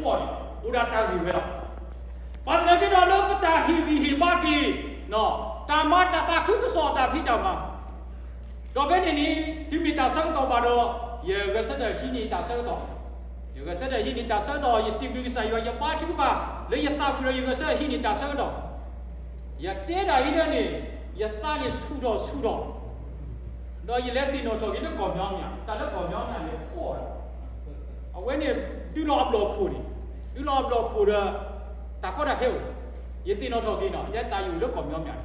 အိၣ်ဒၣ်တၢ်ဂ့ၢ်ဝဲလီၤ. ဘၣ်သနာ်က့ဒီးလၢပတၢ်ဟ့ၣ်ဂံၢ်ဟ့ၣ်ဘါက့ၤ တၢ်မၤတၢ်သးခုကစီၣ်တၢ်ဖံးတၢ်မၤ, ဒီးဖဲန့ၣ်န့ၣ် သုမ့ၢ်တၢ်ဆၢကတီၢ်ဘၣ်ဒီး ယဂဲၤဆၢထၢၣ်ဟံးန့ၢ်တၢ်ဆၢကတီၢ်, ယဂဲၤဆၢထၢၣ်ဟံးန့ၢ်တၢ်ဆၢကတီၢ်, ယစံးဘျုးကစၢ်ယွၤ ယဘါထုကဖၣ် လၢယသးပူၤဒီး ယဂဲၤဆၢထၢၣ်ဟံးန့ၢ်တၢ်ဆၢကတီၢ်, ယတဲတၢ်အံၤန့ၣ်န့ၣ် ယသးန့ၣ်ဆူၣ်ထီၣ်ဆူၣ်ထီၣ် ဒီးယလဲၤသ့ၣ်နီၣ်ထီၣ်က့ၤလၢကီၢ်မၠီမၠး, တၢ်လၢကီၢ်မၠီမၠးန့ၣ်ဖှီၣ်ဒီး အဝဲန့ၣ် ဒုးလီၤအဘျီၣ်ခိၣ်န့ၣ်, ဒုးလီၤအဘျီၣ်ခိၣ်ဒီး တၢ်ကီတၢ်ခဲအိၣ်, ယသ့ၣ်နီၣ်ထီၣ်က့ၤနီၤ ယတၢ်ယိၣ်လၢကီၢ်မၠီမၠးန့ၣ်,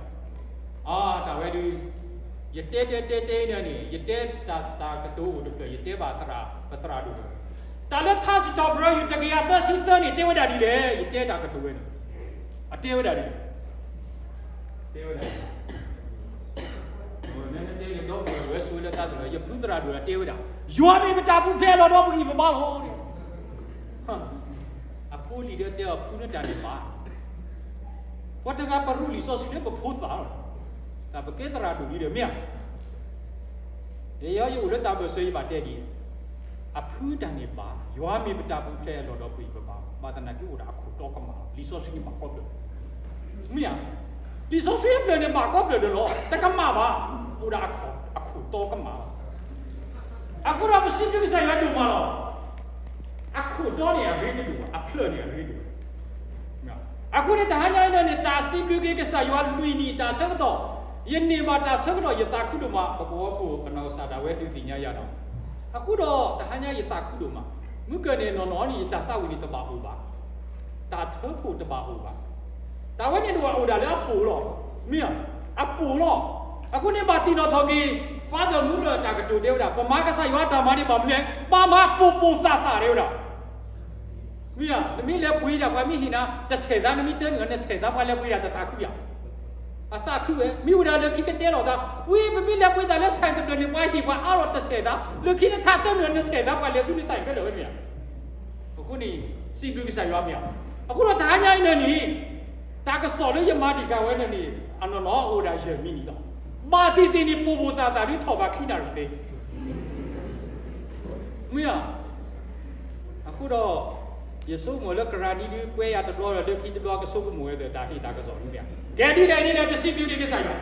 အတၢ်ဝဲဒုး ယတဲတဲတဲတဲန့ၣ်န့ၣ် ယတဲတၢ်တၢ်ကတိၤအိၣ်တဖျၢၣ် ယတဲဘၣ်သရၣ် ပသရၣ်ဒိၣ်ဒီး တၢ်လၢထါစံးထီၣ်ပတြၢၤ ယူၢ်တကယၤသၢဆံသၢန့ၣ် တဲဝဲဒၣ်ဒ်လဲၣ်, ယတဲတၢ်ကတိၤဝဲန့ၣ် အတဲဝဲဒၣ်ဒ်လဲၣ် တဲဝဲဒၣ်, နတဲလၢဒီပုၢ်ဝဲၢ်ဝဲဆိလၢတၢ်တလၢ ယဖုသရၣ်ဒိၣ်ဒီးတဲဝဲဒၣ်, ယွၤမ့ၢ်ပတၢ်ပူၤဖျဲးအလီၢ်ဒီပုၢ်ဝဲၢ်ပဘါလီၤ. အဖိလံၤဒီးတဲအီၤ ဖုနတၢ်န့ၣ်ဘၣ်, ပှၤတဂၤပရူလံာ်စီဆှံလၢပဖိသၣ်လီၤ, တၢ်ပကဲသရၣ်ဒိၣ်လံဒီးမ့ၢ်ဧါ ယဲယအိၣ်လၢတၢ်ဘၢၣ်စၢၤယဘၣ်တဲဒ်အံၤ, အဖုတၢ်န့ၣ်ဘၣ်, ယွၤမ့ၢ်ပတၢ်ပူၤဖျဲးအလီၢ်ဒီပုၢ်ဝဲၢ်ပဘါ, ဘၣ်သနာ်က့အိၣ်ဒီးအခိၣ်တီကမၣ်လီၤ, လံာ်စီဆှံန့ၣ်ဘၣ်ကီဖျၢၣ်, မ့ၢ်ဧါ, လံာ်စီဆှံအဖျၢၣ်န့ၣ်ဘၣ်ကီဖျၢၣ်ဒီးလီၤ, တကမၣ်ဘၣ်, အိၣ်ဒီးအခိၣ်တီကမၣ်လီၤ, အဃိဒီးပစံးဘျုးကစၢ်ယွၤဒိၣ်မးလီၤ. အခိၣ်တီန့ၣ်အရ့ဒိၣ်, အဖျၢၣ်န့ၣ်အရ့ဒိၣ်, အဃိန့ၣ်တဟါညါအံၤန့ၣ် တၢ်စံးဘျုးက့ၤကစၢ်ယွၤလွံၢ်နံၣ်တၢ်ဆၢကတီၢ်, ယန့ၢ်ဘၣ်တၢ်ဆၢကတီၢ် ယသးခုဒိၣ်မး, ပကဝီၤခိၣ်ပနီၢ်ကစၢ်ဒၣ်ဝဲဒုးသ့ၣ်ညါယၤဒီး, အဃိဒီးတဟါညါယသးခုဒိၣ်မး, မုၢ်ကၢၢ်န့ၣ်နီၢ်နီၢ်န့ၣ် ယတၢ်သးဝံၣ်န့ၣ်တဘၣ်အိၣ်ဘၣ်, တၢ်ထၢဖှိၣ်တဘၣ်အိၣ်ဘၣ်, တၢ်ဝဲန့ၣ်တအိၣ်ဒၣ်လၢအပိာ်လီၤ, မ့ၢ်ဧါ, အပိာ်လီၤ, အဃိန့ၣ်ဘၣ်သ့ၣ်နီၣ်ထီၣ်က့ၤ Father Muller တၢ်ကတိၤတဲဝဲဒၣ် ပမၤကစၢ်ယွၤတၢ်မၤန့ၣ်ဘၣ်မနုၤလဲၣ်, ဘၣ်မၤပိာ်ပိာ်သၣ်သၣ်တဲဝဲဒၣ် မ့ၢ်ဧါ, နမ့ၢ်လဲၤပှ့ၤဒၣ်ပှၤမ့ၢ်ဟ့ၣ်နၤတဆဲးသါ နမ့ၢ်တၢနုာ်နဆဲးသါ ပှၤလဲၤပှ့ၤဒၣ်တသးခုယၤ, အသးခုဝဲ, မ့ၢ်ဝဲဒၣ်လၢခံကတဲလီၤသး, ဝံၤပမ့ၢ်လဲၤပှ့ၤတၢ်လၢ ဆိုင် တဖျၢၣ်န့ၣ် ပှၤဟ့ၣ်ပှၤအါထီၣ်တဆဲးသါ, လၢခံနထးတၢနုာ်နဆဲးသါ ပှၤလဲၤဆူန ဆိုင် ဖဲလဲၣ်ဝဲမ့ၢ်ဧါ, အဃိန့ၣ် စံးဘျုးကစၢ်ယွၤမ့ၢ်ဧါ, အဃိဒီးတဟါညါအံၤန့ၣ်န့ၣ် တၢ်ကစီၣ်လၢယမၤတံာ်ဃာ်ဝဲန့ၣ်န့ၣ် အနီၢ်နီၢ်အိၣ်ဒၣ်ယဲၢ်မံးနံးလီၤ, ဘၣ်သ့ၣ်သ့ၣ်န့ၣ် ပိာ်ပိာ်သၣ်သၣ်ဒုးထီၣ်ဘၣ်ခံနၣ်ရံၣ်သ့ မ့ၢ်ဧါ, အဃိဒီး ယဆိကမိၣ်လၢကရၢနံဒုးကွဲယၤတဘျီဒီး လၢခံတဘျီကဆိကမိၣ်ဝဲဒီး တၢ်ဟ့ၣ်တၢ်ကစီၣ်ဒုးမ့ၢ်ဧါ, ကဲဒ်လဲၣ်ဒ်လဲၣ် ပစံးဘျုးက့ၤကစၢ်ယွၤ,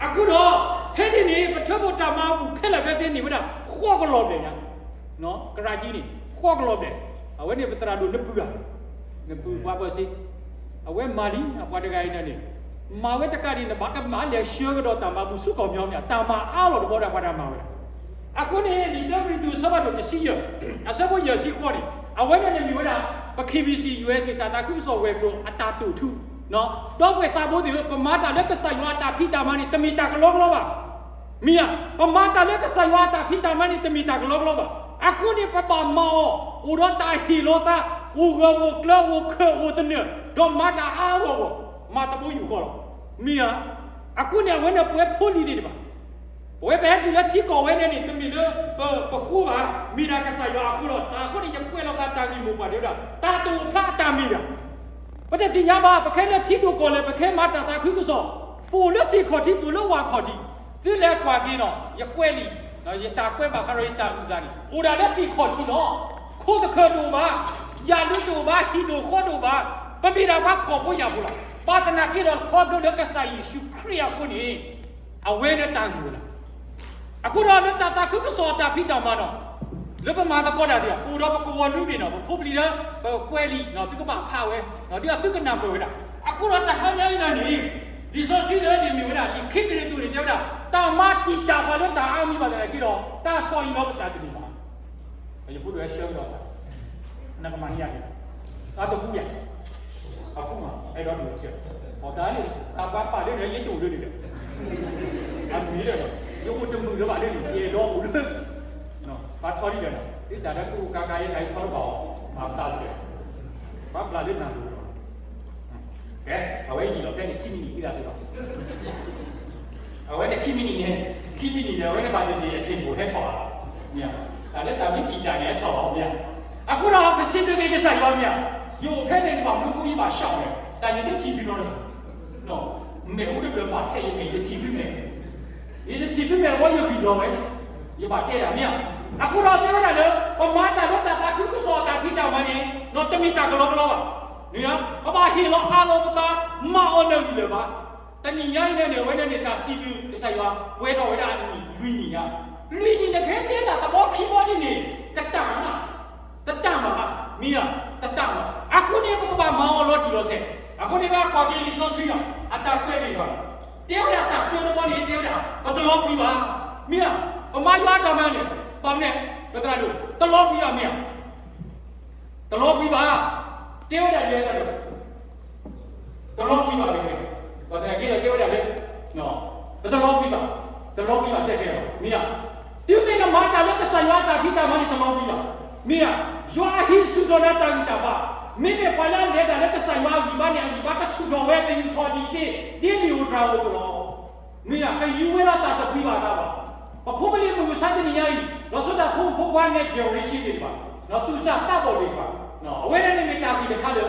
အဃိဒီး ဖဲန့ၣ်န့ၣ် ပထၢဖှိၣ်တၢ်မၤဘူၣ်ခဲလၢာ်ခဲဆ့န့ၢ်ဝဲဒၣ် ဃိးကလီၤဘျဲၣ်ညါ, ကရၢကံန့ၣ် ဃိးကလီၤဘျဲၣ်, အဝဲန့ၣ်ပသရၣ်ဒိၣ်နပုၢ်ဧါ, နပုၢ်ပှၤပၢၢ်စ့, အဝဲမၤလံ အပှၤတဂၤအံၤန့ၣ်န့ၣ် မၤဝဲတကးဒံး နဘၣ်ကမၣ်လဲၤဆှၢကဒီးတၢ်မၤဘူၣ်ဆူကီၢ်မၠီမၠး တၢ်မၤအါလီၢ်တဘီဒီးပှၤတၢ်မၤဝဲဒၣ်, အဃိန့ၣ် လံာ်တၢကရံၣ်သူးအဆၢဖးဒိၣ်တဆံယဲၢ် အဆၢဖိယဲၢ်ဆံဃိးန့ၣ် အဝဲန့ၣ်န့ၣ်မ့ၢ်ဝဲဒၣ် ပ KBC USA တၢ်သးခုကစီၣ်ဝဲၤကျိၤအတၢ်တိာ်ထူ, ဒီပုၢ်ဝဲၢ်သးဘိသ့ၣ်ဧၢ ပမၤတၢ်လၢကစၢ်ယွၤအတၢ်ဖံးတၢ်မၤန့ၣ် တမ့ၢ်တၢ်ကလီကလီဘၣ် မ့ၢ်ဧါ, ပမၤတၢ်လၢကစၢ်ယွၤအတၢ်ဖံးတၢ်မၤန့ၣ် တမ့ၢ်တၢ်ကလီကလီဘၣ်. အဃိန့ၣ် ပဘၣ်မၤအီၤ အိၣ်ဒီးတၢ်ဟ့ၣ်လီၤသး, အိၣ်ဂၢၢ်အိၣ်ကျၢၤ အိၣ်ခၢၣ်အိၣ်သနၢၣ်, ဒီးမၤတၢ်အါအါဂီၢ်ဂီၢ်, မၤတဘိယူၢ်ဃီလီၤ. မ့ၢ်ဧါ, အဃိန့ၣ် အဝဲန့ၣ်ပဝဲဖိလံၤသ့ၣ်တဖၣ် ပဝဲပဟဲတုၤလၢထံကီၢ်ဝဲန့ၣ်န့ၣ် တမ့ၢ်လၢပဃိဘၣ်, မ့ၢ်ဒၣ်ကစၢ်ယွၤအဃိလီၤ. တၢ်အဃိန့ၣ် ယကွဲးလီၤဘၣ်တၢ်ဂ့ၢ်မိၢ်ပှၢ်တဲဝဲဒၣ် တၢ်တအိၣ်ဖျါအတၢ်မ့ၢ်ဒၣ် ပတသ့ၣ်ညါဘၣ်, ပခဲလၢထံဒိၣ်ကီၢ်လဲၢ် ပခဲမၤတၢ်သးခုကစီၣ်, ပအိၣ်လၢသ့ၣ်ခီၣ်ထံး ပအိၣ်လၢဝၣ်ခီၣ်ထံး, သုလဲၤကွၢ်က့ၤနီၤ, ယကွဲးလံ, ယတၢ်ကွဲးဘၣ်ဃးဒီးယတၢ်အုၣ်သးန့ၣ် အိၣ်ဒၣ်လၢသ့ၣ်ခီၣ်ထံးလီၤ. ခိၣ်သခၢၣ်တအိၣ်ဘၣ်, ယၣ်ဒုတအိၣ်ဘၣ်, ဟံၣ်ဒိၣ်ဃီတအိၣ်ဘၣ်, ပမ့ၢ်ဒၣ်ပှၤဖှီၣ်ဖိယာ်ဖိလီၤ. ဘၣ်သနာ်က့ဒီး ခီဖျိလၢကစၢ်ယ့ၣ်ၡူးခရံာ်အဃိန့ၣ် အဝဲန့ၣ်တၢ်ဂ့ၢ်ဝဲလီၤ. အဃိဒီးလၢတၢ်သးခုကစီၣ်အတၢ်ဖံးတၢ်မၤနီၤ, လၢပမၤသကိးတၢ်သ့ၣ်တဖၣ် ပအိၣ်ဒီးပကဝီၤနွံဘ့ၣ်နီၤ, ပဖိပလံၤလၢ ပကွဲးလံာ်နီၤ သုကဘၣ်ဖးဝဲ, ဒ်သိးသုကနၢ်ပၢၢ်ဝဲဒၣ်. အဃိဒီးတဟါညါအံၤန့ၣ်န့ၣ် လံာ်စီဆှံလၢအမ့ၢ်ဝဲဒၣ် လံာ်ခံကရံၣ်သူးန့ၣ် တဲဝဲဒၣ် တၢ်မၤတံာ်တာ်ပှၤလၢတၢ်အါမံၤဘၣ်သနာ်က့ဒီး တၢ်ဆီၣ်အံၤလီၤပတၢ်တမံၤဘၣ်. ယဖိဒိၣ်ဟဲဆှၢကဒီးတၢ်, နကမၤန့ၢ်ယၤန့ၣ်, တၢ်တဟူယၤ, အဃိမး အဲၣ်ဒိးဒိၣ်အဆၢ, အတၢ်န့ၣ် တၢ်ပှၤပာ်လၢန့ၣ် ယတအိၣ်လၢန့ၣ်ဒီး, အမံၤဒီး ယအိၣ်တမုာ်လၢၤဘၣ်လၢန့ၣ် ယအဲၣ်ဒိးအိၣ်လၢ, ပှၤထီဒ်လဲၣ်နီၤ, ဒ်တၢ်လၢကူကၤကၤယဲတၢ်ယထီတဘၣ်အီၤ, ပှၤပျၢ်လၢ, ပှၤပျၢ်လၢနၤလိၤလီၤ. ကဲ, အဝဲယံာ်လီၤဖဲန့ၣ် ခံမံးနံး ဝံသးစူၤလီၤ. အဝဲန့ၣ်ခံမံးနံးန့ၣ်, ခံမံးနံးန့ၣ် အဝဲန့ၣ်ဘၣ်တနံၤ အထံၣ်ဘိးဟဲထီၣ်ဘၣ်လီၤ. မ့ၢ်ဧါ, တၢ်လၢတၢ်မ့ၢ်တံာ်တာ်န့ၣ် ဟဲထီၣ်လီၤ မ့ၢ်ဧါ. အဃိဒီး ပစံးဘျုးက့ၤကစၢ်ယွၤ မ့ၢ်ဧါ. ယအိၣ်ဖဲန့ၣ် နဘၣ်မနုၤအဃိယဘၣ်ရှောင်န့ၣ်, တၢ်ယတထံၣ်သုနီတဂၤ, မဲာ်ဟူတဖျၢၣ်ဘၣ်ဆဲးယမဲာ် ယတထံၣ်သုမဲာ်, ယတထံၣ်သုမဲာ်တဘျီ ယဂံၢ်လီၤဝဲ, ယဘၣ်တဲတၢ် မ့ၢ်ဧါ. အဃိဒီးတဲဝဲဒၣ်လၢ ပမၤတၢ်လၢတၢ်သးခုကစီၣ်အတၢ်ဖံးတၢ်မၤန့ၣ် ဒီးတမ့ၢ်တၢ်ကလီကလီဘၣ်. န့ၣ် ပဘၣ်ဟ့ၣ်လီၤအးလီၤပသး မၤအီၤလၢာ်ဂံၢ်လၢာ်ဘါ. တနံၤညါအံၤန့ၣ်န့ၣ် အဝဲန့ၣ်န့ၣ် တၢ်စံးဘျုးကစၢ်ယွၤ ပှဲၤထီၣ်ဝဲဒၣ်အနံၣ်လွံၢ်နံၣ်ညါ, လွံၢ်နံၣ်န့ၣ် ကဟဲတဲတၢ်တဘီခံဘီဒ်န့ၣ် ကတၢ်မး, တတၢ်မး, မ့ၢ်ဧါ, တတၢ်မး. အဃိန့ၣ် ပကဘၣ်မၤအီၤလီၤတံၢ်လီၤဆဲး. အဃိန့ၣ် ပကွၢ်က့ၤလံာ်စီဆှံလီၤ, အတၢ်ကွဲးန့ၣ်ဘၣ် တဲဝဲဒၣ်တၢ်ကတိၤတဘီန့ၣ် တဲဝဲဒၣ် ပတလီၤကွံာ်ဘၣ်. မ့ၢ်ဧါ, ပမၤယွၤအတၢ်မၤန့ၣ် ဘၣ်မနုၤလဲၣ်, ပသရၣ်ဒိၣ် တလီၤကွံာ်ဘၣ် မ့ၢ်ဧါ, တလီၤကွံာ်ဘၣ်. တဲဝဲဒၣ်ယဲသရၣ်ဒိၣ် တလီၤကွံာ်ဘၣ်မ့ၢ်, ပှၤသနာ်က့ဒီးတဲဝဲဒၣ်လၢ ပတလီၤကွံာ်ဘၣ်, တလီၤကွံာ်ဘၣ်စဲးကဲးလီၤ. မ့ၢ်ဧါ, တုၤမ့ၢ်နမၤတၢ်လၢကစၢ်ယွၤအတၢ်ဖံးတၢ်မၤန့ၣ် တလီၤကွံာ်ဘၣ်. မ့ၢ်ဧါ, ယွၤအဟံးဆူၣ်ထီၣ်နၤတၢ်ဂံၢ်တၢ်ဘါ, မ့မ့ၢ်ပှၤလၢအလဲၤတၢ်လၢကစၢ်ယွၤအဂံၢ်ဘါန့ၣ် အဂံၢ်ဘါကဆူၣ်ထီၣ်ဝဲ ကယူၢ်ထီၣ်ဒံးစ့ ဒ်လံာ်ဧိၤတြၤဧိၤအသိးလီၤ. မ့ၢ်ဧါ, ကယူၤဝဲလီၤတၢ်တပှံၤဘၣ်အသးဘၣ်. ပဖိပလံၤမုၢ်မဆါတနံၤညါအံၤ လီၤဆီဒၣ်ဖိမုၣ်ဖိခွါ next generation သ့ၣ်တဖၣ်, သူၣ်စၢ်သးဘီၣ်သ့ၣ်တဖၣ်, အဝဲန့ၣ်န့ၣ်မ့ၢ်တၢ်ဂ့ၢ်တခါလၢ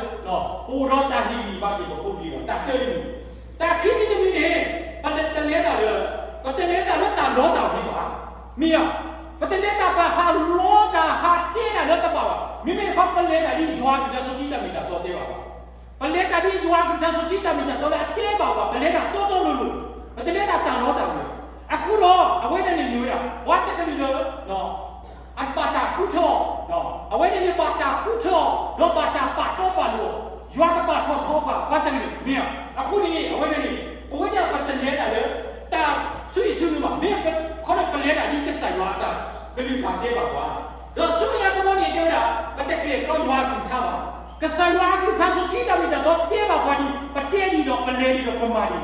ပအိၣ်ဒီးတၢ်ဟ့ၣ်ဂံၢ်ဘါက့ၤပဖိပလံၤလီၤ. တၢ်တၢတမံၤ, တၢ်ခံမံၤတမံၤန့ၣ် ပတလဲၤတၢ်လၢ, ပတလဲၤတၢ်လၢတၢ်လီတၢ်ဝ့ၤဘၣ်. မ့ၢ်ဧါ, ပတလဲၤတၢ်ပဟးလီတၢ်ဟးတဲတၢ်လၢတဘၣ်ဘၣ်. မ့မ့ၢ်တခီ ပလဲၤတၢ်ဒ်ယွၤအကလုၢ်စီဆှံတၢ်မ့ၢ်တၢ်တီတဲဘၣ်ဘၣ်. ပလဲၤတၢ်ဒ်ယွၤအကလုၢ်စီဆှံတၢ်မ့ၢ်တၢ်တီလၢအတဲဘၣ်ပှၤ, ပလဲၤတၢ်တီတီလိၤလိၤ, ပတလဲၤတၢ်တၢ်လီတၢ်ဝ့ၤ. အဃိဒီး အဝဲန့ၣ်န့ၣ်မ့ၢ်ဝဲဒၣ် ပှၤတကလုာ်လၢ အဘၣ်တၢ်ဃုထၢအီၤ, အဝဲန့ၣ်န့ၣ်ဘၣ်တၢ်ဃုထၢအီၤ ဒီးဘၣ်တၢ်ပာ်တီပာ်လိၤအီၤ, ယွၤကပာ်ထီၣ်ထီပှၤ ပှၤတကလုာ် မ့ၢ်ဧါ. အဃိန့ၣ် အဝဲန့ၣ်န့ၣ် ပဝဲဒၣ်ပတလဲၤတၢ်လၢ တၢ်ဆူအံၣ်ဆူနုာ်ဘၣ်, မ့ၢ်ခီန့ၣ် ပလဲၤတၢ်ဒ်ကစၢ်ယွၤအတၢ်ကလုၢ်ကထါတဲဘၣ်ပှၤ, ဒီးဆူမဲာ်ညါတဘျီန့ၣ် တဲဝဲဒၣ် ပတကျဲးကျီယွၤအကလုၢ်ကထါဘၣ်. ကစၢ်ယွၤအကလုၢ်ကထါစီဆှံတၢ်မ့ၢ်တၢ်တီတဲဘၣ်ပှၤဒ် ပတဲဒ်ဒီး ပလဲၤဒ်ဒီး ပမၤဒ်ဒီး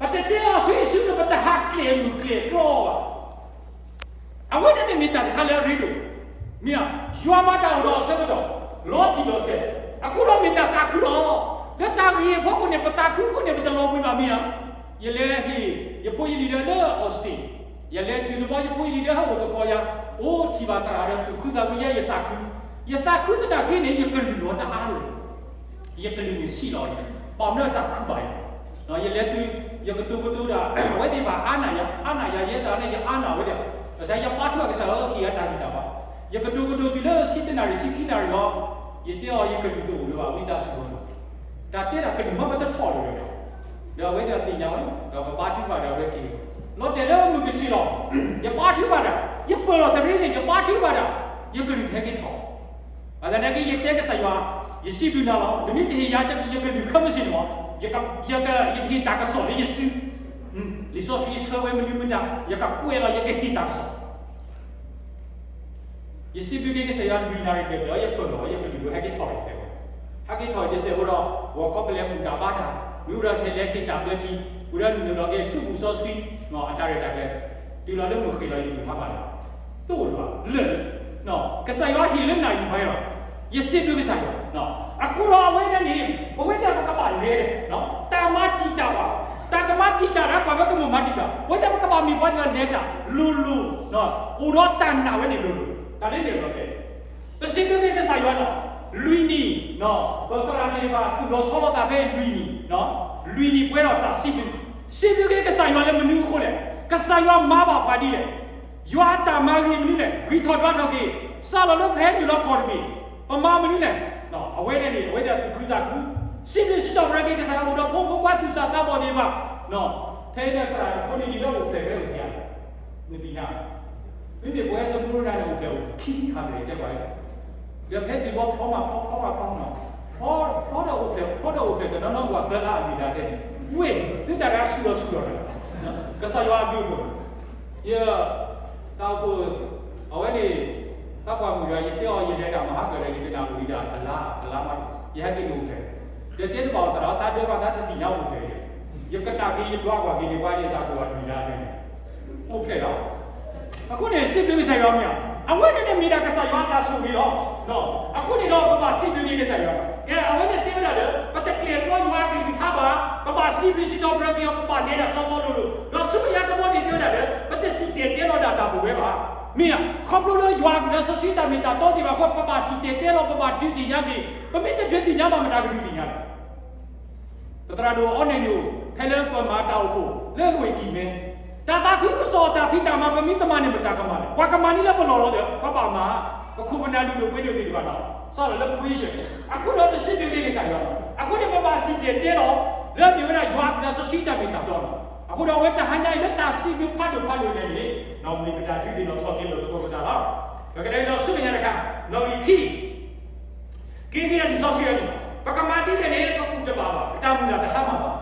ပတတဲအီၤဆူအံၣ်ဆူနုာ် ပတဟးကျဲးမုၢ်ကျဲးကျီဘၣ်. အဝဲန့ၣ်န့ၣ်မ့ၢ်တၢ်တခါလၢအရ့ဒိၣ်, မ့ၢ်ဧါ, ယွၤမၤတၢ်အိၣ်ဒီးအဆၢကတီၢ် လီၤတံၢ်လီၤဆဲး, အဃိဒီးမ့ၢ်တၢ်သးခုလီၤ. လၢတၢ်ဂ့ၢ်အဖီခိၣ်န့ၣ် ပသးခုအဃိန့ၣ် ပတလီၤဘှံးဘၣ် မ့ၢ်ဧါ. ယလဲၤဟ့ၣ် ယဖိယလံၤဒၢလၢ Austin, ယလဲၤတုၤတဘျီ ယဖိယလံၤဒၢဟဲအိၣ်သကိးယၤ, အိၣ်ထံၣ်ဘၣ်သရၣ်ဒီးသူၣ်ခုသးခုယဲ ယသးခု, ယသးခုသနာ်က့န့ၣ် ယကလုၢ်လီၤတၢ်အါဒိၣ် ယကလုၢ်န့ၣ်ဆံးလီၤအံၤ, ဘၣ်မနုၤတၢ်ခုဘၣ်အံၤ, ယလဲၤတုၤ ယကတိၤကတိၤတၢ် အဝဲသ့ၣ်ဘၣ်အါနၢ်ယၤ အါနၢ်ယၤ ယဲစ့ၢ်န့ၣ် ယအါနၢ်ဝဲဒၣ်, ဘၣ်ဆၣ်ယပာ်ထူအကစၢ်ဧၢ ဟ့ၣ်ယၤတၢ်ဂံၢ်တၢ်ဘါ, ယကတိၤကတိၤတုၤလၢဆံတနၣ်ရံၣ် ဆံခံနၣ်ရံၣ်လီၤ, ယတဲအီၤ ယကလုၢ်တအိၣ်လၢၤဘၣ် ဝံသးစူၤလီၤ, တၢ်တဲတၢ်ကလုၢ်မ့ၢ်ပတထီၣ်လၢၤဘၣ်, ဒီးအဝဲသ့ၣ်သ့ၣ်ညါဝဲ ဒီးပပာ်ထူဘၣ်ဒီးအဝဲက့ၤ, လီၤတဲာ်လၢမုၢ်ကဆ့ၣ်လီၤ, ယပာ်ထူဘၣ်တၢ်, ယပၢၢ်လီၤတရ့န့ၣ် ယပာ်ထူဘၣ်တၢ်, ယကလုၢ်ထဲက့ၤထီၣ် ဘၣ်သနာ်က့ ယတဲကစၢ်ယွၤ, ယစံးဘျုးနၤလီၤ. နမ့ၢ်တဟ့ၣ်ယၤ ယကလုၢ်ခဲမုၢ်ဆ့ၣ်န့ၣ်မ့ၢ် ယကဟ့ၣ်တၢ်ကစီၣ်လၢယစု, လံာ်စီဆှံဆၢဝဲမနုၤမတၤ ယကကွဲးလီၤ ယကဟ့ၣ်တၢ်ကစီၣ်, ယစံးဘျုးက့ၤကစၢ်ယွၤလွံၢ်နၣ်ရံၣ်ဘျဲၣ်ဘျဲၣ် ယပၢၢ်လီၤ ယကလုၢ်ဝဲဟဲက့ၤထီၣ်တစဲးဖိ, ဟဲက့ၤထီၣ်တစဲးဖိဒီး ဂီၤခီပလဲၤဘူၣ်တၢ်ဘါတၢ်, မ့ၢ်အိၣ်ဒီးဟဲလဲၤဟ့ၣ်တၢ်ဘျၢထံ, အိၣ်ဒီးနုာ်လီၤက့ၤဆူဘူၣ်စီဆှံ, အတၢ်ရဲၣ်တၢ်ကျဲၤ, တုၤလီၤလၢမုၢ်ဃ့ၢ်လီၤ ယကလုၢ်ဟါဘၣ်လီၤ, တအိၣ်လၢၤဘၣ်, လၢာ်လံ, ကစၢ်ယွၤဟ့ၣ်လၢနၢ်ယုၢ်ဘါယွၤ, ယစံးဘျုးကစၢ်ယွၤ, အဃိဒီးအဝဲန့ၣ်န့ၣ် ပဝဲသ့ၣ်ပကဘၣ်လဲၤ, တၢ်မၤတံာ်တာ်ဘၣ်, တၢ်ကမၤတံာ်တာ်ဒၣ်ပှၤ ပကမၤမၤတံာ်တာ်, ပဝဲသ့ၣ်ပကဘၣ်မ့ၢ်ပှၤတဂၤလဲၤတၢ်လိၤလိၤ, အိၣ်ဒီးတၢ်နာ်ဝဲန့ၣ်လိၤလိၤ, တၢ်လၢန့ၣ်လီၤတဲ ပစံးဘျုးက့ၤကစၢ်ယွၤနီၤ, လွံၢ်နံၣ်, ပသရၣ်သ့ၣ်တဖၣ် သူၣ်လီၤဆီလီၤသးဖဲလွံၢ်နံၣ်, လွံၢ်နံၣ်ပှဲၤဒီးတၢ်စံးဘျုး, စံးဘျုးက့ၤကစၢ်ယွၤလၢမနုၤအဃိလဲၣ်, ကစၢ်ယွၤမၤဘၣ်ပှၤဒ်လဲၣ်, ယွၤအတၢ်မၤဂ့ၤမနုၤလဲၣ်, ဂံၢ်ထီၣ်ဒွးထီၣ်က့ၤ, စးလီၤလၢပဟဲနုာ်လီၤကီၢ်တဘ့ၣ်, ပမၤမနုၤလဲၣ်, အဝဲန့ၣ်န့ၣ် အဝဲသ့ၣ်သူၣ်ခုသးခု, စံးဘျုးစံးထီၣ်ပတြၢၤက့ၤကစၢ်ယွၤ အိၣ်ဒီးဖိမုၣ်ဖိခွါသူၣ်စၢ်သးဘီၣ်သ့ၣ်တဖၣ်, ဖဲလၢသရၣ်ဖိန့ၣ် ဒ်လၢအိၣ်ဖျဲၣ်ဖဲအိၣ်စံးယၤ, မ့ၢ်သ့ၣ်ညါ, မ့မ့ၢ်ပဝဲစမူရနၤန့ၣ် အိၣ်ဖျဲၣ်အိၣ်ခံဟးဖျဲၣ်တဲပှၤ, ဒီးဖဲတုၤဘီဖျီမးဖျီဖျီမးဖျီနီၤ, ဖျီဒီးအိၣ်ဖျဲၣ် ဖျီဒီးအိၣ်ဖျဲၣ်တနီၤနီၤ ပှၤသၢလါအမံၤဒၣ်တဲန့ၣ်, ဝ့ၢ် သုတၢ်တဂၤဆူၣ်လီၤဆူၣ်လီၤဒီး, ကစၢ်ယွၤအဘျုးအဖှိၣ်, ယ တၢ်အိၣ်ဖှိၣ်, အဝဲန့ၣ်, သးပှၢ်မုၣ်ဒီး ယတဲအီၤ ယလဲၤတၢ်မၤဟးဂီၤဒီး ယတနၢ်ဟူဒၣ်အလါ, အလါမး, ယဟဲက့ၤအိၣ်ဖျဲၣ်, ဒီးတဲတဘၣ်အီၤသရၣ် သးဒၢမး သးတသ့ၣ်ညါအိၣ်ဖျဲၣ်, ယကနၣ်က့ၤ ယဒွးကွၢ်က့ၤန့ၣ် ပှၤန့ၣ် တၢ်ကိၢ်အမံၤဒၣ်တဲန့ၣ်, အိၣ်ဖျဲၣ်လီၤ. အဃိန့ၣ် စံးဘျုးကစၢ်ယွၤမ့ၢ်ဧါ, အဝဲန့ၣ်န့ၣ်မ့ၢ်ဒၣ်ကစၢ်ယွၤအတၢ်ဆိၣ်ဂ့ၤလီၤ. အဃိန့ၣ်ဒီး ပဘၣ်စံးဘျုးက့ၤကစၢ်ယွၤ, ကဲ အဝဲန့ၣ်တဲဝဲဒၣ်လၢ ပတကျဲၤကျီယွၤအကလုၢ်ကထါဘၣ်, ပဘၣ်စံးဘျုးစံးထီၣ်ပတြၢၤက့ၤအီၤ ပဘၣ်နဲဒၣ်တီတီလိၤလိၤ, ဒီးဆူမဲာ်ညါတဘျီန့ၣ်တဲဝဲဒၣ်လၢ ပတစံၣ်တဲၤတဲလီၤဒၣ်တၢ်ပဝဲဘၣ်. မ့ၢ်ဧါ, ခီဖျိလၢယွၤအကလုၢ်စီဆှံတၢ်မ့ၢ်တၢ်တီသ့ၣ်တဖၣ်အဃိ ပဘၣ်စံၣ်တဲၤတဲလီၤ ပဘၣ်ဒုးသ့ၣ်ညါက့ၤ, ပမ့ၢ်တဒုးသ့ၣ်ညါဘၣ် မတၤကဒုးသ့ၣ်ညါလဲၣ်. ပသရၣ်ဒိၣ်အီနဲၣ်န့ၣ်အိၣ် ဖဲလၢပမၤတၢ်အိၣ်ဖှိၣ်လၢဝ့ၢ်ကံၢ်မဲ, တၢ်သးခုကစီၣ်တၢ်ဖံးတၢ်မၤ ပမ့ၢ်တမၤန့ၣ် ပတၢ်ကမၣ်လဲၣ်. ပှၤကမၤန့ၣ်လၢပလီၢ်လီၤဒီး ပဘၣ်မၤ, ပခိၣ်ပနၢ်လုၢ်ဒိၣ်ပှ့ၤဒိၣ်သ့ၣ်တဖၣ်လီၤ. စးထီၣ်လၢ creation အဃိဒီး ပစံးဘျုးက့ၤကစၢ်ယွၤလီၤ. အဃိန့ၣ် ပဘၣ်စံၣ်တဲၤတဲလီၤ လၢမ့ၢ်ဝဲဒၣ်ယွၤအကလုၢ်စီဆှံတၢ်မ့ၢ်တၢ်တီလီၤ. အဃိဒီး အဝဲတဟါညါအံၤလၢတၢ်စံးဘျုးဖးဒိၣ်ဖးဒိၣ်န့ၣ်န့ၣ် မ့ၢ်ပတၢ်ဒုးသ့ၣ်နီၣ်ထီၣ်က့ၤလိာ်သကိးပသးလီၤ. ပကတဲဒီးဆူမဲာ်ညါတခါ, နီၣ်ဂံၢ်ခံ က့ၤက့ၤလံာ်စီဆှံအံၤန့ၣ်, ပကမၤဒ်လဲၣ်န့ၣ် ပကူၣ်တဘၣ်ဘၣ်, ပတၢ်မုၢ်လၢ်တဟါမၢ်ဘၣ်.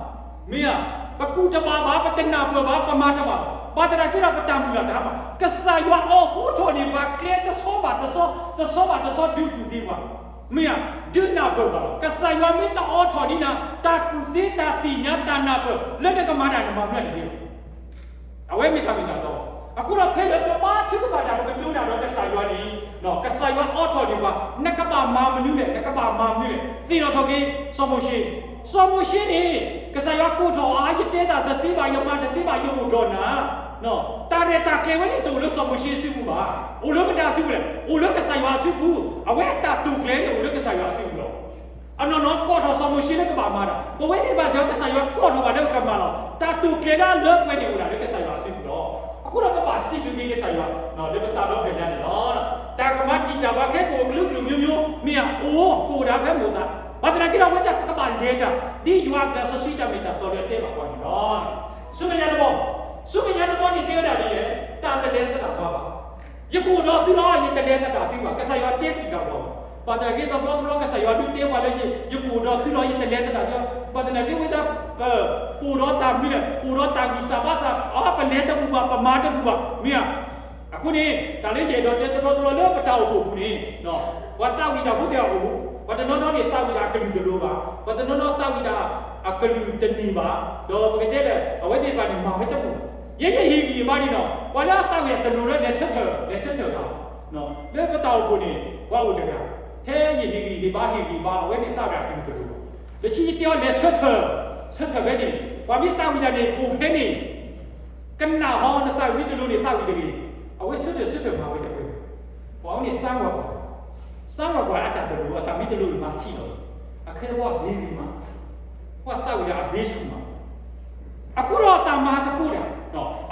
မ့ၢ်ဧါ, ပကူၣ်တဘၣ်ဘၣ်, ပတနၢ်ပၢၢ်ဘၣ်, ပမၤတဘၣ်ဘၣ်. ဘၣ်သနာ်က့ဒီး ပတၢ်မုၢ်လၢ်တဟါမၢ်. ကစၢ်ယွၤအိးထီၣ်န့ၢ်ပှၤကျဲတဆီဘၣ်တဆီ, တဆီဘၣ်တဆီဒုးကူၣ်သ့ပှၤ. မ့ၢ်ဧါ, ဒုးနၢ်ပၢၢ်ပှၤလီၤ. ကစၢ်ယွၤမ့ၢ်တအိးထီၣ်ဒံးနၤ တၢ်ကူၣ်သ့တၢ်သ့ၣ်ညါတၢ်နၢ်ပၢၢ် လၢနကမၤတၢ်နမၤမနုၤတဂ့ၤဘၣ်. အဝဲမ့ၢ်တၢ်မ့ၢ်တၢ်တီ. အဃိဒီးဖဲလၢပဘါထုကဖၣ်တၢ် ပကတိၤတၢ်ဒီးကစၢ်ယွၤန့ၣ်, ကစၢ်ယွၤအိးထီၣ်န့ၢ်ပှၤ, နကဘၣ်မၤမနုၤလဲၣ်, နကဘၣ်မၤမနုၤလဲၣ်. သ့ၣ်နီၣ်ထီၣ်က့ၤ စီၤမိၤၡ့, စီၤမိၤၡ့န့ၣ် ကစၢ်ယွၤကိးထီၣ်အီၤ, ယတဲတၢ်တသ့ဘၣ်, ယမၤတသ့ဘၣ်, ယအိၣ်ဒီးနၤ. တၢ်ရဲၣ်တၢ်ကျဲၤဝဲန့ၣ် တအိၣ်လၢစီၤမိၤၡ့အစုပူၤဘၣ်. အိၣ်လၢမတၤအစုပူၤလဲၣ်, အိၣ်လၢကစၢ်ယွၤအစုပူၤ. အဝဲအတၢ်တိာ်ကျဲၤန့ၣ် အိၣ်လၢကစၢ်ယွၤအစုပူၤလီၤ. အနီၢ်နီၢ်ကိးထီၣ်စီၤမိၤၡ့လၢကဘၣ်မၤတၢ်, ပဝဲသ့ၣ်တဖၣ်စ့ၢ်ကီး ကစၢ်ယွၤကိးထီၣ်ဘၣ်လၢပကမၤလီၤ. တၢ်တိာ်ကျဲၤလၢအလၢပှဲၤန့ၣ် အိၣ်ဒၣ်လၢကစၢ်ယွၤအစုပူၤလီၤ. အဃိဒီးပဘၣ်စံးဘျုးက့ၤကစၢ်ယွၤ လၢပသးဒီဖျၢၣ်ညါန့ၣ်လီၤ. တၢ်ကမၤတံာ်တာ်ပှၤခဲကိာ်အကလုာ်ကလုာ်မျိုးမျိုး မ့ၢ်အအိၣ် ကအိၣ်ဒၣ်ဖဲမိၢ်သး, ဘၣ်သနာ်က့ဒီး အဝဲသ့ၣ်ကဘၣ်လဲၤတၢ် ဒ်ယွၤအကလုၢ်စီဆှံတၢ်မ့ၢ်တၢ်တီလၢအတဲဘၣ်ပှၤန့ၣ်လီၤ. ဆူမဲာ်ညါတဘီ, ဆူမဲာ်ညါတဘီန့ၣ် တဲဝဲဒၣ်ဒ်လဲၣ်, တၢ်တလဲၤသဒၣ်ပှၤဘၣ်. ယကအိၣ်ဒီးသုလီၤ, ယတလဲၤသဒၣ်သုဘၣ်. ကစၢ်ယွၤတဲဃံးတၢ်ပှၤဘၣ်. ဘၣ်သနာ်က့တဘျီတဘျီ ကစၢ်ယွၤဒုးတဲပှၤလၢ ယကအိၣ်ဒီးသုလီၤ, ယတလဲၤသဒၣ်သုလီၤ. ဘၣ်သနာ်က့ဝဲဒၣ် ပအိၣ်ဒီးတၢ်မနုၤလဲၣ်, အိၣ်ဒီးတၢ်ဂံၢ်စၢ်ဘါစၢ်, အပလဲၤတဘူၣ်ဘၣ်, ပမၤတဘူၣ်ဘၣ်, မ့ၢ်ဧါ. အဃိန့ၣ် တၢ်လၢယအဲၣ်ဒိးတဲတဘျီတဘျီလၢပတၢ်အိၣ်ဖှိၣ်အပူၤန့ၣ်, ပှၤသးဝံၣ်တၢ်ဖိသ့ၣ်အအိၣ်, ပှၤတနီၤနီၤန့ၣ် သးဝံၣ်တၢ်အကလုၢ်တလိၤဘၣ်, ပှၤတနီၤနီၤသးဝံၣ်တၢ်အကလုၢ်တန့ၢ်ဘၣ်, ဒီးပကတဲလၢ အဝဲသ့ၣ်တဖၣ်န့ၣ် မၤဝဲတပူၤ. ယဲယဟ့ၣ်ဂံၢ်ဟ့ၣ်ဘါန့ၣ်ဒီး ပှၤလၢအသးဝံၣ်တၢ်တလိၤလၢလဲၤဆၢထၢၣ်, လဲၤဆၢထၢၣ်တၢ်, လၢပတၢ်အိၣ်ဖှိၣ်န့ၣ် ပှၤအိၣ်တဂၤ, ထဲယဟ့ၣ်ဂံၢ်ဟ့ၣ်ဘါ ဟ့ၣ်ဂံၢ်ဘါ အဝဲန့ၣ်သးဝံၣ်တၢ်အကလုၢ်တလိၤဘၣ်. လၢခံယတဲအီၤလဲၤဆၢထၢၣ်, ဆၢထၢၣ်ဖဲန့ၣ်, ပှၤမ့ၢ်သးဝံၣ်တၢ်န့ၣ် အိၣ်ဖဲန့ၣ် ကနၣ်ဟီ နသးဝံၣ်မ့ၢ်တလိၤန့ၣ် သးဝံၣ်တဂ့ၤ. အဝဲဆၢထၢၣ်ဆၢထၢၣ်မၤဝဲတပှဲၤ. ပှၤအံၤန့ၣ်စါဝၤကွၢ်, စါဝၤကွၢ်အတၢ်တလိၤ အတၢ်မ့ၢ်တလိၤန့ၣ် မၤဆံးလီၤ. အခဲအံၤပှၤဘ့ဂ့ၤမး, ပှၤသးဝံၣ်တၢ်အဘ့ဆူၣ်မး. အဃိဒီးတၢ်မၤသကိးတၢ်,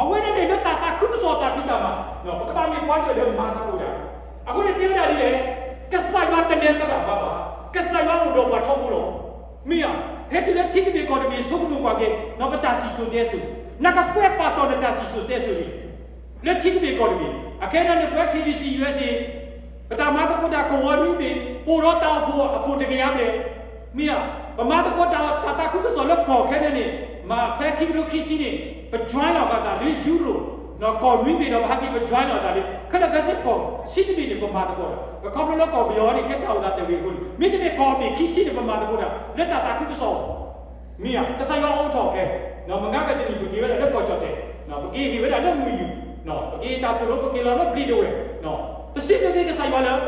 အဝဲန့ၣ်န့ၣ်လၢတၢ်သးခုကစီၣ်တၢ်ဖံးတၢ်မၤ, ပကဘၣ်မ့ၢ်ပှၤတဖၣ်လၢမၤသကိးတၢ်. အဃိန့ၣ်တဲဝဲဒၣ်ဒ်လဲၣ်, ကစၢ်ယွၤတလဲၤသဒၣ်ပှၤဘၣ်, ကစၢ်ယွၤအိၣ်ဒီးပှၤထီဘိလီၤ. မ့ၢ်ဧါ, ဟဲတုၤလၢထံတဘ့ၣ်ကီၢ်တဘ့ၣ် ဆိကမိၣ်ကွၢ်က့ၤ ပတၢ်စံၣ်စိၤတဲစိၤ, နကကွဲးပာ်တီၢ်နတၢ်စံၣ်စိၤတဲစိၤန့ၣ် လၢထံတဘ့ၣ်ကီၢ်တဘ့ၣ်. အခဲအံၤန့ၣ် ပဝဲ K B C U S A ပတၢ်မၤသကိးတၢ်ကဝီၤနွံဘ့ၣ် ပအိၣ်ဒီးတၢ်အိၣ်ဖှိၣ်အဖှိၣ်တကယၤဘျဲၣ်, မ့ၢ်ဧါ, ပမၤသကိးတၢ် တၢ်သးခုကစီၣ်လၢကီၢ်ခဲအံၤန့ၣ် မ့ၢ်ဖဲခံကထိခံဆံန့ၣ် ပ join လီၤဃာ်သးလၢ Europe ကီၢ်နွံဘ့ၣ်ဒီး ပဟဲက့ၤပ join လီၤသးလၢ ခဲလၢာ်ခဲဆ့ကီၢ်ဆံတဘ့ၣ်န့ၣ် ပမၤသကိးတၢ်. ပခီဖျိလၢကီၢ်ပယီၤန့ၣ် ခဲတၢ်အိၣ်သးတဂ့ၤအဃိန့ၣ် မ့တမ့ၢ်ကီၢ်ဘ့ၣ်ခံဆံန့ၣ် ပမၤသကိးတၢ် လၢတၢ်သးခုကစီၣ် မ့ၢ်ဧါ, ကစၢ်ယွၤအိးထီၣ်ဖဲ မုၢ်ဂၤဖဲတနံၣ် ပက့ၤဝဲဒၣ်လၢကီၢ်ကၠီၣ်တဲၣ်, ပက့ၤဟ့ၣ်ဝဲဒၣ်လၢမုၢ်ယူၢ်, ပက့ၤတၢ်သိၣ်လိ ပက့ၤလီၤလၢဘျံးဒဝဲၢ်, ပစံးဘျုးက့ၤကစၢ်ယွၤလၢ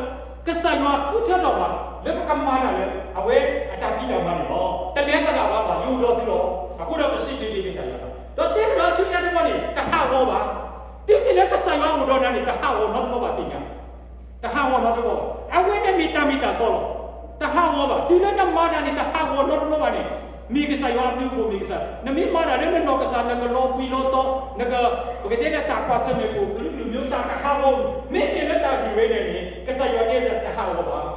ကစၢ်ယွၤဃုထၢထီၣ်ပှၤ လၢပကမၤတၢ်လၢ အဝဲအတၢ်ဖံးတၢ်မၤန့ၣ်လီၤ. တလဲၤသဒၣ်ပှၤဘၣ်, ယအိၣ်ဒီးသုလီၤ. အဃိဒီးပစံးဘျုးက့ၤကစၢ်ယွၤလီၤ. ဒီးတဲကဒီးဆူညါတဘျီန့ၣ် တဟးဂီၤဘၣ်. တုၤမ့ၢ်လၢကစၢ်ယွၤအိၣ်ဒီးနၤန့ၣ် တဟးဂီၤနီတဘျီဘၣ်သ့ၣ်ညါ တဟးဂီၤနီတဘျီဘၣ်. အဝဲန့ၣ်မ့ၢ်တၢ်မ့ၢ်တၢ်တီလီၤ. တဟးဂီၤဘၣ်. တုၤလၢနမၤတၢ်န့ၣ် တဟးဂီၤနီတဘျီဘၣ်န့ၣ် မ့ၢ်ကစၢ်ယွၤအဘျုးအဖှိၣ်မ့ၢ်ကစၢ်. နမ့ၢ်မၤတၢ်လၢနနီၢ်ကစၢ် နကလီၤဘှံးလီၤတီၤ နက ပကတဲလၢတၢ်ကွၢ်ဆၢၣ်မဲာ်အိၣ် ကလုာ်ကလုာ်မ့ၢ်တၢ်တဟးဂီၤ မ့မ့ၢ်လၢတၢ်ဒ်ဝဲန့ၣ်န့ၣ် ကစၢ်ယွၤတဲဝဲဒၣ်တဟးဂီၤဘၣ်.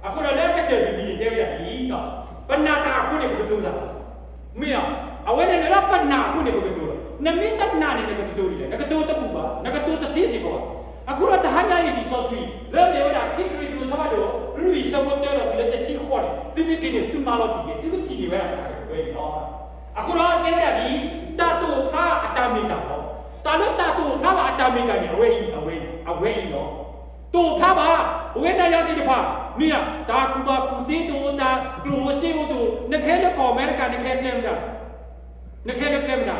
အဃိဒီးလၢအကတၢၢ်တမံၤန့ၣ် တဲဝဲဒၣ်ဒ်အံၤ, ပနာ်တၢ်အဃိန့ၣ် ပကတိၤတၢ် မ့ၢ်ဧါ. အဝဲန့ၣ်လၢပနာ်အဃိန့ၣ် ပကတိၤလီၤ. နမ့ၢ်တနာ်န့ၣ် နကတိၤဒ်လဲၣ်. နကတိၤတဘူၣ်ဘၣ်, နကတိၤတသ့စ့ၢ်ကီးဘၣ်. အဃိဒီးတဟါညါအံၤ လံာ်စီဆှံ လၢမ့ၢ်ဝဲဒၣ် ခံကရံၣ်သူး အဆၢဖးဒိၣ် လွံၢ် အဆၢဖိတၢဒီးတုၤလၢတဆံဃိးန့ၣ် သုမ့ၢ်က့ၤန့ၣ် သုမၤလီၤတံၢ်က့ၤ သုကထံၣ်န့ၢ်ဝဲဒၣ်တၢ်ကဝဲအံၤလီၤ. အဃိဒီးတဲဝဲဒၣ်ဒ်အံၤ, တၢ်တိာ်ဖျါအတၢ်မ့ၢ်တၢ်တီ, တၢ်လၢတၢ်တိာ်ဖျါဘၣ်အတၢ်မ့ၢ်တၢ်န့ၣ် အဝဲအံၤ, အဝဲအံၤ, အဝဲအံၤလီၤ. တိာ်ဖျါဘၣ် ပဝဲဒၣ်ယၤသ့ၣ်တဖၣ်, မ့ၢ်ဧါ, တၢ်ကူၣ်ဘၣ်ကူၣ်သ့တအိၣ်, တၢ်ကျိၣ်ဧိၤစ့ဧိၤတအိၣ်, နကဟဲလၢကီၢ်အမဲရကၤ နကဟဲကျဲမတၤ, နကဟဲလၢကျဲမတၤ,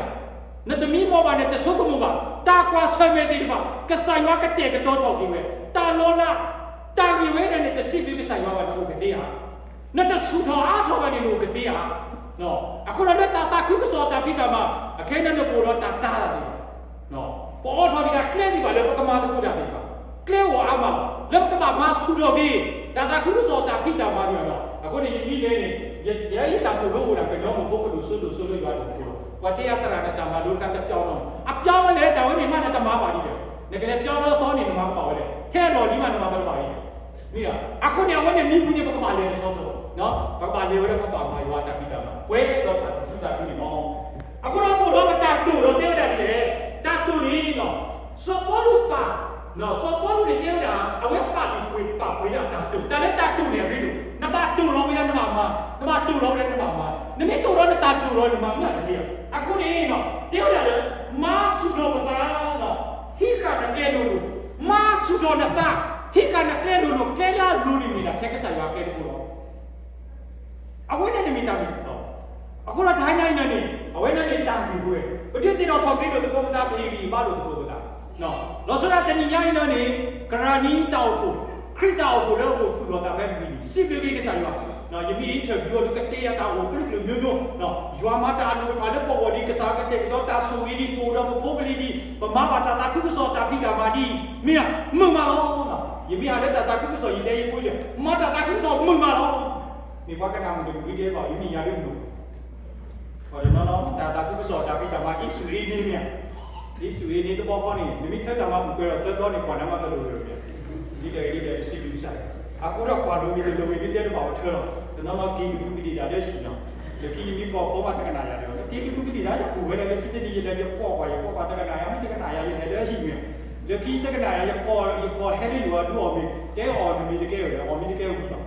နတမံမီၢ်ဘၣ်န့ၣ် တဆိကမိၣ်ဘၣ်, တၢ်ကွၢ်ဆၢၣ်မဲာ်သ့ၣ်တဖၣ် ကစၢ်ယွၤကတဲာ်ကတီၤထီၣ်က့ၤဝဲ, တၢ်လီၤလး, တၢ်ဂ့ၢ်ဝဲဒၣ်န့ၣ် တစံးဘျုးကစၢ်ယွၤဘၣ်န့ၣ် အိၣ်ကသ့ဧါ. နတဆူၣ်ထီၣ်အါထီၣ်ဘၣ်န့ၣ် နအိၣ်ကသ့ဧါ. အဃိဒီးလၢတၢ်သးခုကစီၣ်တၢ်ဖံးတၢ်မၤ အခဲအံၤန့ၣ် ပအိၣ်ဒီးတၢ်တၤသ့ၣ်တဖၣ် ပအိးထီၣ်ဒံးတၢ်ကျဲသ့ၣ်တဖၣ်လၢပကမၤသကိးတၢ်သ့ၣ်တဖၣ်, ကျဲအိၣ်အါမးလီၤ. လၢပကဘၣ်မၤဆူၣ်ထီၣ်က့ၤ တၢ်သးခုကစီၣ်တၢ်ဖံးတၢ်မၤန့ၣ်လီၤ. အဃိန့ၣ် ယမ့ၢ်လဲၤန့ၣ် ယ ယ ယတၢ်သိၣ်လိအိၣ်ဒၣ် ကညီမိၢ်ဖိကဒိၣ်စိဒိၣ်စိလၢယွၤဒိၣ်အဃိလီၤ. ပှၤတဲယၤသရၣ် နတၢ်မၤလိတခါတပျီနီၣ်, အပျီဝဲလဲၣ်တၢ်ဝဲန့ၣ်မး နတမၤဘၣ်ဒ်လဲၣ်. နကလဲၤပျီလၢအသီန့ၣ် နမၤကဘၣ်ဝဲလဲၣ်. ထဲအလီၢ်လံမး နမၤကဘၣ်ဝဲလဲၣ်. မ့ၢ်ဧါ. အဃိန့ၣ် အဝဲန့ၣ်မံၤပူၤန့ၣ် ပကဘၣ်လဲၤတဆီဆီလီၤ. ပကဘၣ်လဲၤဝဲလၢပဘၣ်မၤယွၤအတၢ်ဖံးတၢ်မၤ ပှဲၤဒီးတၢ်သူၣ်ခုသးခုန့ၣ်လီၤ. အဃိဒီး ပအိၣ်ဒီးပတၢ်တိာ်ဒီးတဲဝဲဒၣ်ဒ်လဲၣ်, တၢ်တိာ်န့ၣ် စီၤပီလူးပာ်, စီၤပီလူးန့ၣ်တဲဝဲဒၣ် အဝဲပာ်ဒၣ်ပှဲၤပာ်ပှဲၤဒၣ်တၢ်တိာ်, တၢ်လၢတၢ်တိာ်န့ၣ်အရ့ဒိၣ်, နဘၣ်တိာ်လီၤဝဲဒၣ်နဘၣ်မၤ, နဘၣ်တိာ်လီၤဝဲဒၣ်နဘၣ်မၤ, နမ့ၢ်တိာ်ဒီးနတၢ်တိာ်လီၤ နမၤမုာ်တသ့. အဃိန့ၣ် တဲဝဲဒၣ်လၢ မၤဆူၣ်ထီၣ်ပသး ဟံးဃာ်နကျဲလိၤလိၤ, မၤဆူၣ်ထီၣ်နသး, ဟံးဃာ်နကျဲလိၤလိၤ, ကျဲလၢအလိၤန့ၣ်မ့ၢ်ဒၣ်ထဲကစၢ်ယွၤအကျဲတဘိလီၤ. အဝဲန့ၣ်တမ့ၢ်တၢ်မ့ၢ်တၢ်တီ, အဃိဒီးတဟါညါအံၤန့ၣ် အဝဲန့ၣ်တၢ်ဂ့ၢ်ဝဲ, ပဒုးသ့ၣ်နီၣ်ထီၣ်က့ၤလိာ်သကိးပသး ပဟ့ၣ်ဂံၢ်ဟ့ၣ်ဘါလိာ်သကိးပသး, လီၤဆီဒၣ်တနံၤညါအံၤန့ၣ် ကရၢနံတၢ်အိၣ်ဖှိၣ်, ခရံာ်တၢ်အိၣ်ဖှိၣ်လၢအအိၣ်သူၣ်လီၤသးဖဲတနံၤန့ၣ် စံးဘျုးက့ၤကစၢ်ယွၤ, ယမ့ၢ် interview အီၤဒီး ကတဲယၤတၢ်အိၣ်ဖှိၣ်ကလုာ်ကလုာ်မျိုးမျိုး, ယွၤမၤတၢ်အဒိၣ်တဖၣ်လၢပဂီၢ်ဒ် ကစၢ်ကတဲာ်ကတီၤတၢ်ဆိၣ်ဂ့ၤဒ် ပအိၣ်ဒီးပဖိပလံၤဒ် ပမၤဘၣ်တၢ်သးခုကစီၣ်တၢ်ဖံးတၢ်မၤဒ်အံၤ မ့ၢ်ဧါ, မုာ်မးလီၤ. ယမ့ၢ်ဟးလၢတၢ်သးခုကစီၣ် ယတဲယဖိယလံၤ မၤတၢ်သးခုကစီၣ်မုာ်မးလီၤ. မ့ၢ်ပှၤကနၣ်မုၣ်တမုၣ်ဒ်တဲဘၣ် ယမ့ၢ်ယၤဒ်မုၣ် ပှၤတနီၤနီၤ တၢ်သးခုကစီၣ်တၢ်ဖံးတၢ်မၤ အ့ၣ်ဆူၣ်အ့ၣ်န့ၢ်မ့ၢ်ဧါ, အ့ၣ်ဆူၣ်အ့ၣ်န့ၢ်တဘျီဃီန့ၣ် နမ့ၢ်ထၢတၢ်မၤပူၤကွံာ်ဒီးသၢဘျီန့ၣ် ကွၢ်နၤမးတလိၣ်လၢၤမ့ၢ်ဧါ, ဒ်လဲၣ်ဒ်လဲၣ် ပစံးဘျုးကစၢ်ယွၤ, အဃိဒီးကွၢ်လိၤဂ့ၤတလိၤဂ့ၤ ဒ်တဲတဘၣ်ပထၢလီၤ, တနီၤနီၤက့ၤကဒူကဒ့ၣ်တၢ်လၢဟံၣ်နီၤ, လၢခံယမ့ၢ်ကိးဖီမးတကနၣ်ယၤဒီး က့ၤကဒူကဒ့ၣ်တၢ် ယကူၣ်ဝဲဒၣ်လၢခံတနံၤ ယလဲၤယကွီၢ်ကွၢ် ယကွီၢ်ကွၢ်တကနၣ်ယၤ မ့ၢ်တကနၣ်ယၤ ယလဲၤလၢဟံၣ်မ့ၢ်, လၢခံတကနၣ်ယၤ ယကိး ယကိးဟဲလၢယွၤဒုးအီၣ်မ့ၢ် တဲအီၣ်နမံၤတကဲဝဲ အီၣ်မံၤတကဲဝံၤလီၤ,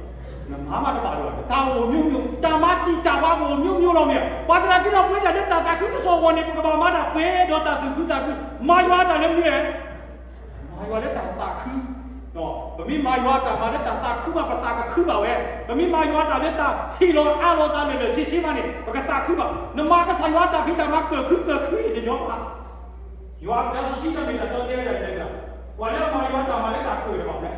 နမၤမးတဘၣ်ဒိၣ်ဘၣ် တၢ်အိၣ်မျိုးမျိုး တၢ်မၤတံာ်တာ်ပှၤကအိၣ် မျိုးမျိုးလီၤမ့ၢ်, ပှၤသနာ်က့ဒီးပဝဲဒၣ်လၢတၢ်သးခုကစီၣ်အဂီၢ်န့ၣ် ပကဘၣ်မၤတၢ်ပှဲၤဒီးတၢ်သူၣ်ခုသးခု, မၤယွၤတၢ်လၢမနုၤလဲၣ် မၤယွၤလၢတၢ်သးခု, ပမ့ၢ်မၤယွၤတၢ်မၤလၢတၢ်သးခုမး ပသးကခုဘၣ်ဝဲ, ပမ့ၢ်မၤယွၤတၢ်လၢတၢ်ဟ့ၣ်လီၤအးလီၤသးလၢာ်လၢာ်ဆ့ဆ့မးန့ၣ် ပကသးခုဘၣ်, နမၤကစၢ်ယွၤတၢ်ဖံးတၢ်မၤကၢၢ်ခုကၢၢ်ခုန့ၣ်တညီဘၣ်, ယွၤအကဒါဆူၣ်စံးတၢ်မ့ၢ်တၢ်တီတဲဝဲဒၣ်လဲၣ်, ပှၤလၢအမၤယွၤတၢ်မၤလၢတၢ်ကၢၢ်တဘၣ်လဲၣ်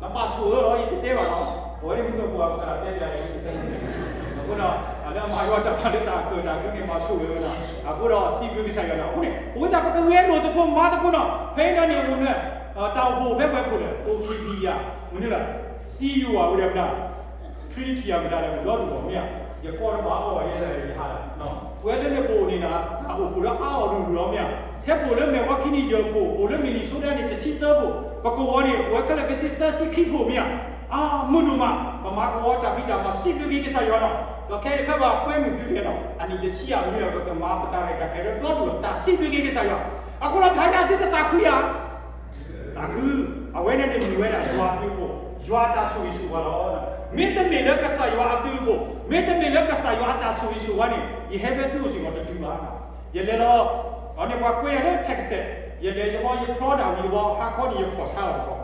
နဘၣ်ဆိၣ်ဂ့ၤလီၤ ယတတဲဘၣ်လီၤ, အဝဲန့ၣ်မုၢ်ကပှၤပသရၣ်တဲဘၣ်အံၤ, အဃိဒီး တၢ်လၢအမၤယွၤတၢ်မၤလၢတၢ်ကၢၢ်တၢ်ခုန့ၣ် ဘၣ်ဆိၣ်ဂ့ၤဝဲလီၤ, အဃိဒီးစံးဘျုးကစၢ်ယွၤလီၤ, အဃိန့ၣ် ပဝဲသ့ၣ်ပကဂဲၤလိာ်သကိးမၤသကိးနီၤ, ဖဲအံၤန့ၣ်အိၣ်န့ၣ် တၢ်အိၣ်ဖှိၣ်ဖဲပှဲၤဖှိၣ်လဲၣ် အိၣ်ခံပံၤယၤ, မနုၤလဲၣ်, စံယိၤဝဲဒၣ်မတၤ Trinity အမတၤလဲၣ် ပဒီဒူၣ်လီၤမ့ၢ်ဧါ, ယကိးတဘၣ်အီၣ်ဘၣ်ယဲဒၣ်ယဟးလီၤ, ပဝဲလၢန့ၣ်ပအိၣ်န့ၣ်ဒီး တၢ်အိၣ်ဖှိၣ်ဒီးအါအီၤဒူၣ်ဒူၣ်လီၤမ့ၢ်ဧါ, ထဲပအိၣ်လၢမဲာ်ဝါခံန့ၣ်ယဲၢ်ဖှိၣ်, အိၣ်လၢ Minnesota န့ၣ် တဆံသၢဖှိၣ်, ပကဝီၤန့ၣ် ပဝဲခဲလၢာ်ခဲဆ့သၢဆံခံဖှိၣ်မ့ၢ်ဧါ, အါမုာ်ဒိၣ်မး, ပမၤကဝီၤတၢ်ဖံးတၢ်မၤစံးဘျုးက့ၤကစၢ်ယွၤလီၤ, ဒီးခဲအံၤတခါဘၣ်ကွဲမုာ်သုလဲၣ်လီၤ, အနံၣ်တဆံယၤမ့ၢ်ဒီး ပကမၤပတၢ်ရဲၣ်တၢ်ကျဲၤဒီးဒီဒူၣ်လီၤ, တၢ်စံးဘျုးက့ၤကစၢ်ယွၤ, အဃိဒီးတဟါညါသုတသးခုယၤ သးခု, အဝဲန့ၣ်န့ၣ်မ့ၢ်ဝဲဒၣ်ယွၤအဘျုးအဖှိၣ်, ယွၤအတၢ်ဆိၣ်ဂ့ၤဆိၣ်ဝါလီၤ. မ့တမ့ၢ်လၢကစၢ်ယွၤအဘျုးအဖှိၣ်, မ့တမ့ၢ်လၢကစၢ်ယွၤအတၢ်ဆိၣ်ဂ့ၤဆိၣ်ဝါန့ၣ် ယဟဲဖဲသုအိၣ်စ့ၢ်ကီးတတုၤဘၣ်. ယလဲၤလီၤ, အန့ၣ်ပှၤကွဲယၤလၢ Texas, ယလဲၤယဘီယဖျီဒၣ်ဝံၤတဘီ ဟါခီန့ၣ် ယခီၣ်ဆါလီၤတခ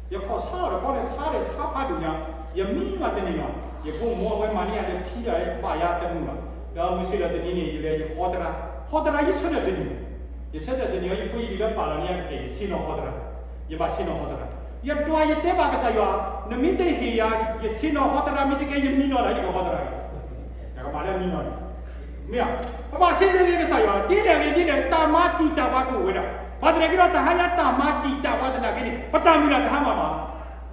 ီ, ယခီၣ်ဆါလီၤတခီန့ၣ် ဆါဒီးဆါဖးဒိၣ်ညါ, ယမံဘၣ်တန့ၢ်လီၤ. ယဖိမုၣ်အဝဲမၤန့ၢ်ယၤလၢထံဒီး ဘၣ်ယၤတမုာ်ဘၣ်. ဒီးမုၢ်ဆ့ၣ်ဒီးတနံၤန့ၣ် ယလဲၤယဟီတရါ, ဟီတရါယဆၢထၢၣ်တန့ၢ်, ယဆၢထၢၣ်တန့ၢ်အီၤ ယဖိယလံၤလၢပာ်လီၤန့ၢ်ယၤကတဲာ် ယဆ့ၣ်နီၤဟီတရါ, ယဘၣ်ဆ့ၣ်နီၤဟီတရါ, ယဒွးယတဲဘၣ်ကစၢ်ယွၤ, နမ့ၢ်တဟ့ၣ်ယၤ ယဆ့ၣ်နီၤဟီတရါ မ့ၢ်တကဲယမံနီၤဒၣ် ယကဟီတရါ, ယကမၤလၢမံနီၤန့ၣ် မ့ၢ်ဧါ, ပဘၣ်စံးဘျုးက့ၤကစၢ်ယွၤ, ဒ်လဲၣ်ဂ့ၤဒ်လဲၣ် တၢ်မၤတံာ်တာ်ပှၤကအိၣ်ဝဲဒၣ်, ဘၣ်သနာ်က့ဒီးတဟါညါတၢ်မၤတံာ်တာ်ပှၤသနာ်က့န့ၣ် ပတၢ်မုၢ်လၢ်တဟါမၢ်ဘၣ်.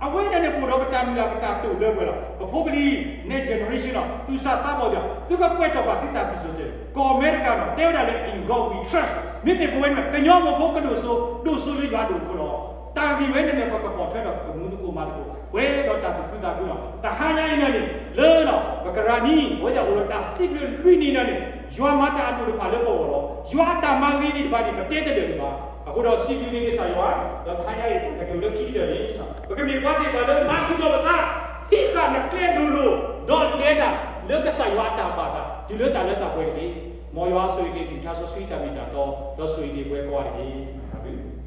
အဝဲန့ၣ်န့ၣ် ပအိၣ်ဒီးပတၢ်မုၢ်လၢ်ပတၢ်တိာ်လၢပှဲၤလီၤ. ပဖိပလံၤ next generation လီၤ, သူၣ်စၢ်သးဘီၣ်ဒီး သုကကွဲးထီၣ်ဘၣ်သုတၢ်စံၣ်စိၤတဲ, ကီၢ်အမဲရကၤနီၤ တဲဝဲဒၣ်လၢ In God we trust, မ့မ့ၢ်ပဝဲန့ၣ် ကညီမိၢ်ဖိကဒိၣ်စိ ဒိၣ်စိလၢယွၤဒိၣ်အဃိလီၤ. တၢ်ဂ့ၢ်ဝဲန့ၣ်န့ၣ် ပကပိာ်ထွဲဒီးပကမူသကိးမၤသကိး ပှဲၤဒီးတၢ်သူၣ်ခုသးခုလီၤ. တဟါညါအံၤန့ၣ်န့ၣ် လၢ ပကရၢနံ အဝဲဒၣ်အိၣ်ဒီးတၢ်စံးဘျုးလွံၢ်နံၤန့ၣ်န့ၣ် ယွၤမၤတၢ်အဒိၣ်တဖၣ်လၢပဂီၢ်လီၤ. ယွၤအတၢ်မၤဂ့ၤသ့ၣ်တဖၣ်န့ၣ် ပတဲတလၢာ်လၢၤဘၣ်. အဃိဒီးစံးဘျုးက့ၤကစၢ်ယွၤ, ဒီးတဟါညါအံၤ တၢ်ကတိၤလၢခံကတၢၢ်န့ၣ် ပကမ့ၢ်ပှၤသ့ၣ်တဖၣ်လၢမၤဆူၣ်ထီၣ်ပသး, ဟံးဃာ်နကျဲလိၤလိၤ, ဒီးလဲၤတၢ်လၢကစၢ်ယွၤအတၢ်ဘၣ်သး တုၤလၢတၢ်လၢတၢ်ပှဲၤတက့ၢ်. မ်ယွၤဆိၣ်ဂ့ၤက့ၤကလုၢ်ကထါစီဆှံတၢ်မ့ၢ်တၢ်တီ, ဒီးဆိၣ်ဂ့ၤက့ၤပဝဲကိးဂၤတက့ၢ်. တၢ်ဘျုး